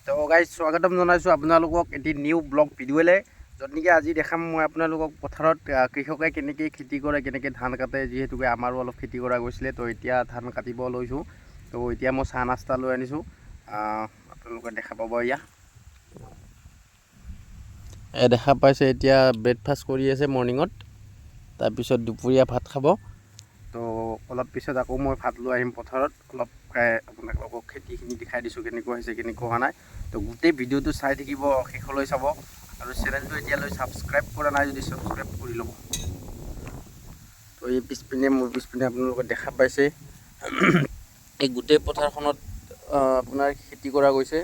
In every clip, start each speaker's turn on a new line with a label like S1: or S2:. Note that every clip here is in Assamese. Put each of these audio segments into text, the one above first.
S1: তো গাইজ, স্বাগতম জনাইছোঁ আপোনালোকক এটি নিউ ব্লগ ভিডিঅ'লৈ, য'ত নেকি আজি দেখাম মই আপোনালোকক পথাৰত কৃষকে কেনেকৈ খেতি কৰে, কেনেকৈ ধান কাটে। যিহেতুকে আমাৰো অলপ খেতি কৰা গৈছিলে। তো এতিয়া ধান কাটিব লৈছোঁ। তো এতিয়া মই চাহ নাস্তা লৈ আনিছোঁ। আপোনালোকে দেখা পাব। এয়া দেখা পাইছে, এতিয়া ব্ৰেকফাষ্ট কৰি আছে মৰ্ণিঙত। তাৰপিছত দুপৰীয়া ভাত খাব। তো অলপ পিছত আকৌ মই ভাত লৈ আহিম পথাৰত। অলপ আপোনালোকক খেতিখিনি দেখাই দিছোঁ, কেনেকুৱা হৈছে, কেনেকুৱা হোৱা নাই। তো গোটেই ভিডিঅ'টো চাই থাকিব, শেষলৈ চাব আৰু চেনেলটো এতিয়ালৈ ছাবস্ক্ৰাইব কৰা নাই যদি ছাবস্ক্ৰাইব কৰি ল'ব। তো এই পিছপিনে, মোৰ পিছপিনে আপোনালোকে দেখা পাইছে, এই গোটেই পথাৰখনত আপোনাৰ খেতি কৰা গৈছে।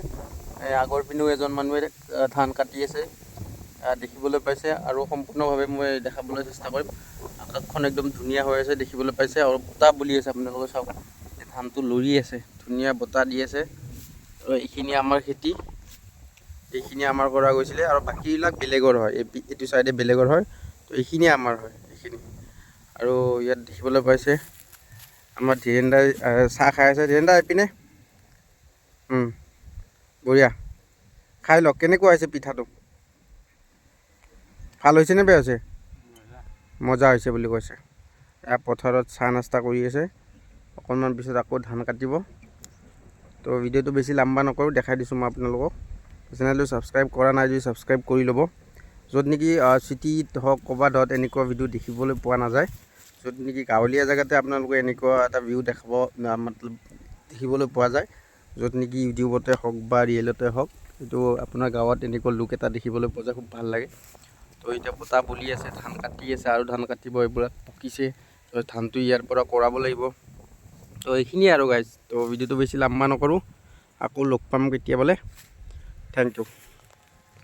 S1: এই আগৰ পিনেও এজন মানুহে ধান কাটি আছে, দেখিবলৈ পাইছে। আৰু সম্পূৰ্ণভাৱে মই দেখাবলৈ চেষ্টা কৰিম। আকাশখন একদম ধুনীয়া হৈ আছে, দেখিবলৈ পাইছে, আৰু বতাহ বলি আছে। আপোনালোকে চাওক, এই ধানটো লৰি আছে, ধুনীয়া বতাহ দি আছে। আৰু এইখিনি আমাৰ খেতি, এইখিনি আমাৰ কৰা গৈছিলে আৰু বাকীবিলাক বেলেগৰ হয়। এইটো চাইডে বেলেগৰ হয়। তো এইখিনি আমাৰ হয়, এইখিনি। আৰু ইয়াত দেখিবলৈ পাইছে, আমাৰ ধীৰেণ দাই চাহ খাই আছে। ধীৰেণ দা, এইপিনে। বঢ়িয়া, খাই লওক। কেনেকুৱা হৈছে পিঠাটো? ভাল হৈছে নে বেয়া হৈছে? মজা হৈছে বুলি কৈছে। এয়া পথাৰত চাহ নাস্তা কৰি আছে। অকণমান পিছত আকৌ ধান কাটিব। তো ভিডিঅ'টো বেছি লাম্বা নকৰোঁ, দেখাই দিছোঁ মই আপোনালোকক। চেনেলটো ছাবস্ক্ৰাইব কৰা নাই যদি ছাবস্ক্ৰাইব কৰি ল'ব। য'ত নেকি চিটিত হওক, ক'ৰবাত হওক, এনেকুৱা ভিডিঅ' দেখিবলৈ পোৱা নাযায়। য'ত নেকি গাঁৱলীয়া জেগাতে আপোনালোকে এনেকুৱা এটা ভিউ দেখাব, মতলব দেখিবলৈ পোৱা যায়। য'ত নেকি ইউটিউবতে হওক বা ৰিয়েলতে হওক, এইটো আপোনাৰ গাঁৱত এনেকুৱা লুক এটা দেখিবলৈ পোৱা যায়, খুব ভাল লাগে। তো এতিয়া বতাহ বলি আছে, ধান কাটি আছে আৰু ধান কাটিব। এইবিলাক পকিছে, তো ধানটো ইয়াৰ পৰা কৰাব লাগিব। তো এইখিনিয়ে আৰু গাইজ। তো ভিডিঅ'টো বেছি লাম্বা নকৰোঁ। আকৌ লগ পাম কেতিয়াবালে। Thank U.